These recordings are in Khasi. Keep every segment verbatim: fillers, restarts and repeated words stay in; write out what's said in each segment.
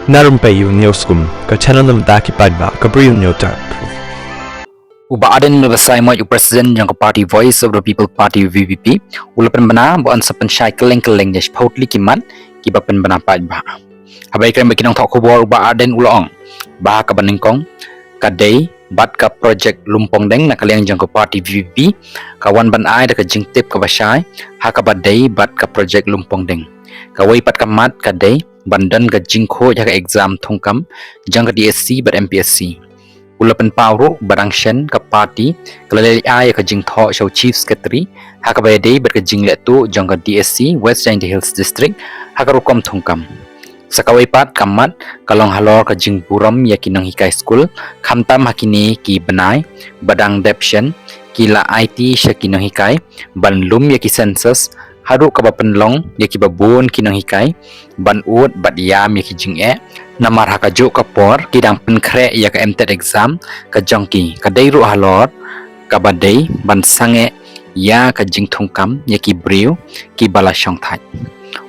Na Rympei U News Kum, ka channel na bynta ki paidbah, ka briew u nongthoh. U Bah Ardent Miller Basaiawmoit, u President jong ka party Voice of the People Party, V P P, u la pynbna ba yn sa pynshai kylleng kylleng ïa shiphew tylli ki mat kiba pynbna paidbah. Haba ïakren bad ki nongthoh khubor, u Bah Ardent u la ong ba ha kaba nyngkong ka dei bad ka projek Lumpongdeng, na ka liang jong ka party V P P ka wan ban ai da ka jingtip kaba shai ha kaba dei bad ka projek Lumpongdeng. Kawei pat ka mat ka dei ban don ka jingkhuid ha ka exam thungkam jong ka D S C bad M P S C. U la pynpaw ruh ba dang shen ka party ka la leit ai ïa ka jingthoh sha u Chief Secretary ha kaba ïadei bad ka jingleh tuh jong ka D S C West Jaintia Hills District ha ka rukom thungkam. Sa kawei pat ka mat ka long halor ka jingburom ïa ki nonghikai skul, khamtam ha kine ki bnai ba dang dep shen ki la aiti sha ki nonghikai ban lum ïa ki census, haduh kaba pynlong ïa kiba bun ki nonghikai ban ud bad ïam ïa ki jingeh, namar ha kajuh ka por ki dang pynkhreh ïa ka M TET exam ka jong ki. Ka dei ruh halor kaba dei ban sangeh ïa ka jingthungkam ïa ki briew kiba la shongthait.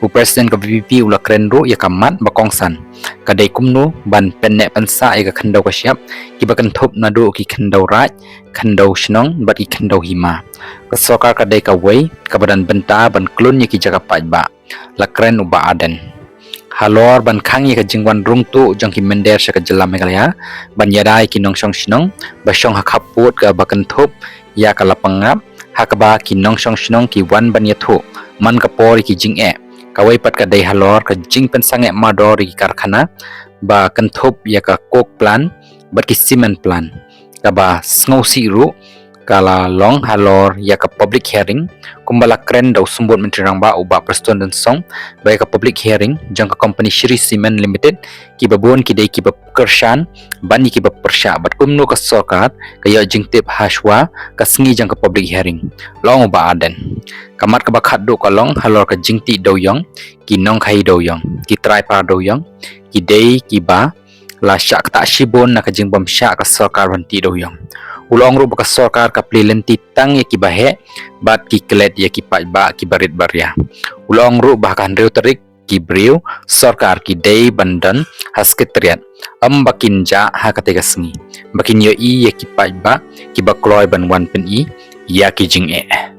U President ka V P P u la kren ruh ïa ka mat ba kongsan, ka dei kumno ban pynneh pynsah ïa ka khyndew ka shyiap kiba kynthup naduh ki khyndew raid, khyndew shnong bad ki khyndew hima. Ka sorkar ka dei kawei kaba don bynta ban klun ïa ki jaka paidbah, la kren u Bah Ardent. Halor ban khang ïa ka jingwan rung tuh jong ki mynder sha ka jylla Meghalaya ban ïada ïa ki nongshong shnong ba shong ha khappud kaba kynthup ïa ka Lapangap, ha kaba ki nongshong shnong ki wan ban ïathuh man ka por ïa ki jingeh. Kawei pat ka dei halor ka jingpynsangeh mardor ïa ki karkhana ba kynthup ïa ka coke plant bad ki cement plant. Kaba sngewsih ruh ka la long halor ïa ka public hearing, kumba la kren da u Symbud Myntri Rangbah u Bah Prestone Tynsong, ba ïa ka public hearing jong ka company Shree Cement Limited, kiba bun ki dei kiba kyrshan ban ïa kiba pyrshah, bad kumno ka sorkar ka ïoh jingtip hashwa ka sngi jong ka public hearing, la ong u Bah Ardent. Ka mat kaba khatduh ka long halor ka jingtih dewiong, ki nongkhaïi dewiong, ki trai par dewiong, ki dei kiba la shah ktah shibun na ka jingbym shah ka sorkar ban tih dewiong. U la ong ruh ba ka sorkar ka plie lynti tang ïa kiba heh bad ki klet ïa ki paidbah kiba rit ba ria. U la ong ruh ba ha ka hynriew tarik ki briew sorkar ki dei ban don ha Secretariat, ym ba kin jah ha katei ka sngi, ba kin ïohi ïa ki paidbah kiba kloi ban wan pyni ïa ki jingeh.